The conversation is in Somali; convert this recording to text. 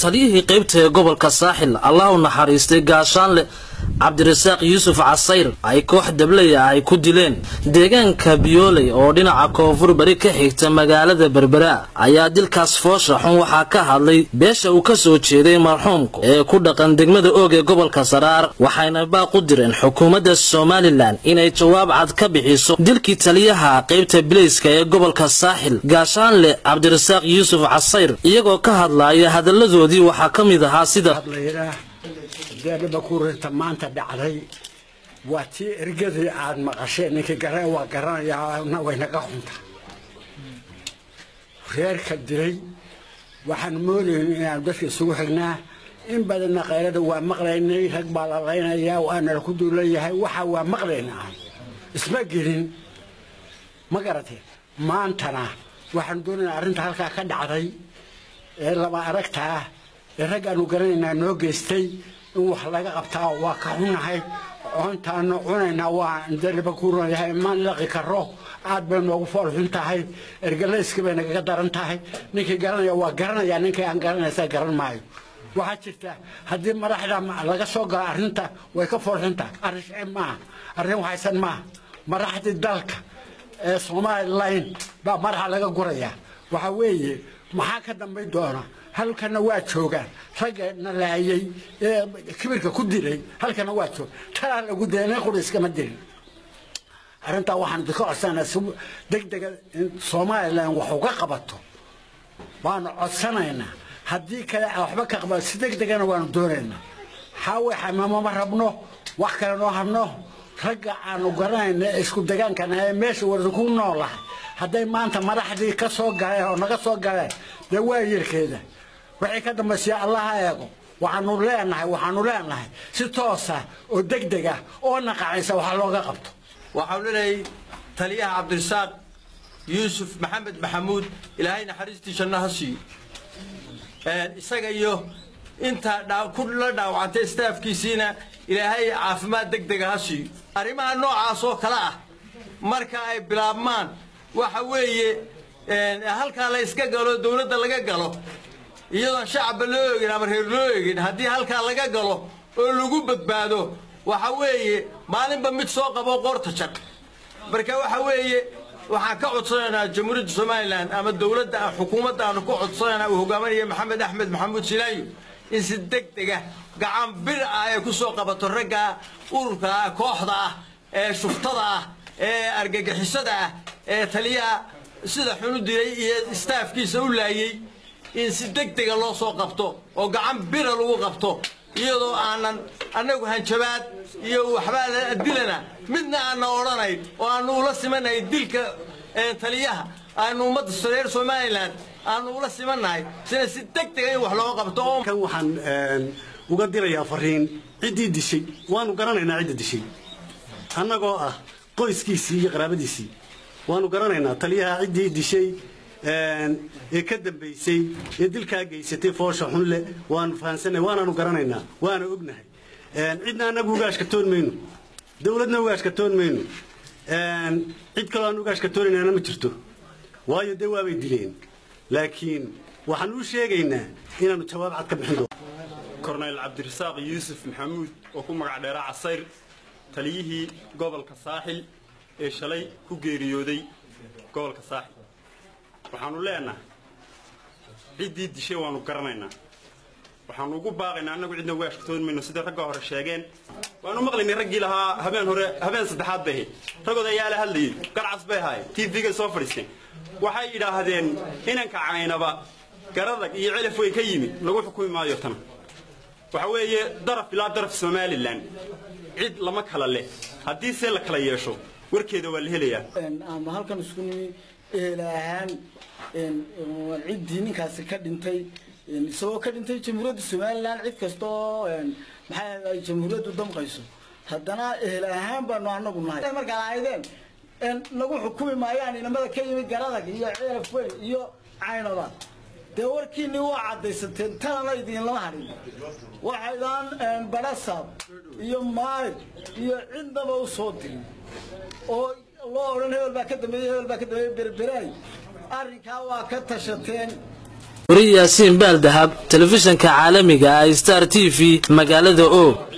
Taliyihii qaybta ee gobolka Saaxil, Allah u naxariistay, Gaashaanle Cabdirasaaq Yuusuf Casayr, ay koox dabley ah ay ku dileen deegaanka Biyooley oo dhinaca koonfur bari ka xigta magaalada Berbera, ayaa dilkaas foosha xun waxaa ka hadlay beesha uu ka soo jeeday marxuumku ee ku dhaqan degmada Oog ee gobolka Saraar, waxayna baaq u direen xukuumadda Somalilan inay jawaab cad ka bixiso dilkii taliyaha qaybta bileyska ee gobolka Saaxil, Gaashaanle Cabdirasaaq Yuusuf Casayr. Iyagoo ka hadlaaya hadalladoodii waxaa ka mid ahaa sida: Deedhaba maanta dhacday waa tii ergadii aad maqasheen. Ninkii gara waa garanayaa, way naga xunta reerka dilay. Waxaan moodayna inaanu dadka isugu xignaa. In badanna qaylada waa maqlaynay, rag baa la laynayaa, waana la ku duulayahay, waxa waa maqlaynaa, isma gelin, ma garatee? Maantana waxaan doonaynaa arrinta halkaa ka dhacday ee laba aragtaa ee raggaanu garanaynaa noo geystay in wax laga qabtaa. Waa ka xunahay, coontaanu cunaynaa, waa daliba kuroyahay, ma laqi karo, aad bay noogu fool xun tahay, ergalayska bay nagaga daran tahay. Ninkii garanaya waa garanaya, ninkii aan garanaysa garan maayo. Waxaa jirta haddii madaxda laga soo galo arrinta way ka fool xun tahay. Arrin shicib maaha, arrin waxaysan maaha. Madaxdii dalka ee Somalilan baa madaxa laga gurayaa. Waxaa weeye, maxaa ka dambayn doona? Halkana waa joogaan raggana laayay ee kibirka ku dilay, halkana waa jooga, talaa lagu dilay, nin qura iskama dilin. Arrintaa waxaan ka codsanaa si degdega in Somalilan wax uga qabato baanu codsanaynaa. Haddii kale waxba ka qaba, si degdegana waanu doonaynaa. Xaawe xamaamo ma rabno, wax kale noo habno. Ragga aanu garanayna isku degaankan ee meesha warda ku noolahay, hadday maanta madaxdii ka soo galeen oo naga soo galeen, dee waa yeelkeeda wixii ka dambaysiya, Allaha eego. Waxaanu leenahay si toosa oo degdeg ah oo naqacaysa waxa looga qabto. Waxaanu leenahay taliyaha Cabdirasaaq Yuusuf Maxamed Maxamuud, Ilaahay naxariistii janno ha siiyo, isaga iyo inta ku la dhaawacantay staafkiisiina Ilaahay caafimaad deg dega ha siiyo. Arrimaha noocaas oo kale ah marka ay bilaabmaan, waxa weeye halkaa la iska galo, dowladda laga galo, iyadoon shacabba loo eegin ama reer loo eegin, haddii halkaa laga galo oo lagu badbaado, waxa weeye maalinba mid soo qabo qoorta jar. Marka waxa weeye, waxaan ka codsanaynaa Jamhuuriyadda Somalilan ama dowladda, xukuumadda aanu ka codsanaynaa uu hogaaminaya Maxamed Axmed Maxamuud Silaayo, in si deg dega gacan bir ah ay ku soo qabato ragga ururka ah, kooxda ah ee shuftada ah ee argagixisada ah ee taliyaha sida xun u dilay iyo staafkiisa u laayey, in si deg dega loo soo qabto oo gacan bira lagu qabto, iyadoo aanan annagu hanjabaad iyo waxbaa dilana midna aana odhanayn oo aanu ula simanahay dilka taliyaha, aanu ummadda reer Somalilan aanu ula simannahay sina si deg dega in wax looga qabto oo Kan waxaan uga dirayaa fariin ciddii dishay. Waanu garanaynaa cidda dishay, annagoo ah qoyskiisii iyo qaraabadiisii waanu garanaynaa taliyaha ciddii dishay ee ka dambaysay ee dilkaa geysatay foosha xunle. Waanu fahansanay, waanaanu garanaynaa, waana ognahay. Cidna annagu uga ashkatoon mayno, dowladna uga ashkatoon mayno, cid kaloo aan uga ashkatoonaynaana ma jirto, waayo dee waabay dileen. Laakiin waxaan u sheegaynaa inaannu jawaab cad ka bixin doono. Korneyl Cabdirasaaq Yuusuf Maxamuud oo ku magac dheeraa Casayr, taliyihii gobolka Saaxil ee shalay ku geeriyooday gobolka Saaxil, waxaanu leenahay ciddii dishay waanu garanaynaa. Waxaanu ugu baaqaynaa, annagu cidna uga ashkatoon mayno, sida ragga hore sheegeen. Waanu maqlaynay raggii lahaa habeen hore, habeen saddexaad bay ahayd, ragooda ayaa la hadlayay, garcas bay ahaayeen, TV-gay soo fadhiisteen, waxay yidhaahdeen inanka Caynaba, Garadag iyo Celaf way ka yimid lagu xukumi maayo. Tan waxa weeye daraf ilaa daraf Somalilan cid lama kala leh, haddii se la kala yeesho warkeeda waa la helayaa. Ama halkan isku nimi ehel ahaan ciddii ninkaasi ka dhintay, isagoo ka dhintay Jamhuuriyadda Somalilan, cid kasta oo maxay ay jamhuuriyaddu damqayso, haddana ehel ahaan baanu anagu nahay. Markaa ahaydeen lagu xukumi maayaan inamada ka yimid Garadag iyo Ceelaf Weli iyo Caynaba, dee warkiinii waa caddaysateen, tanana idinlama hadhin. Waxaydaan badhasaab iyo maalig iyo cidnaba u soo dirin oo loo odhan hebel baa ka dambeeyey, hebel baa ka dambeeyey. Berberaay arrinkaa waa ka tashateen. Wari Yaasiin Baaldahab, telefishanka caalamiga ah Star TV, magaalada Og.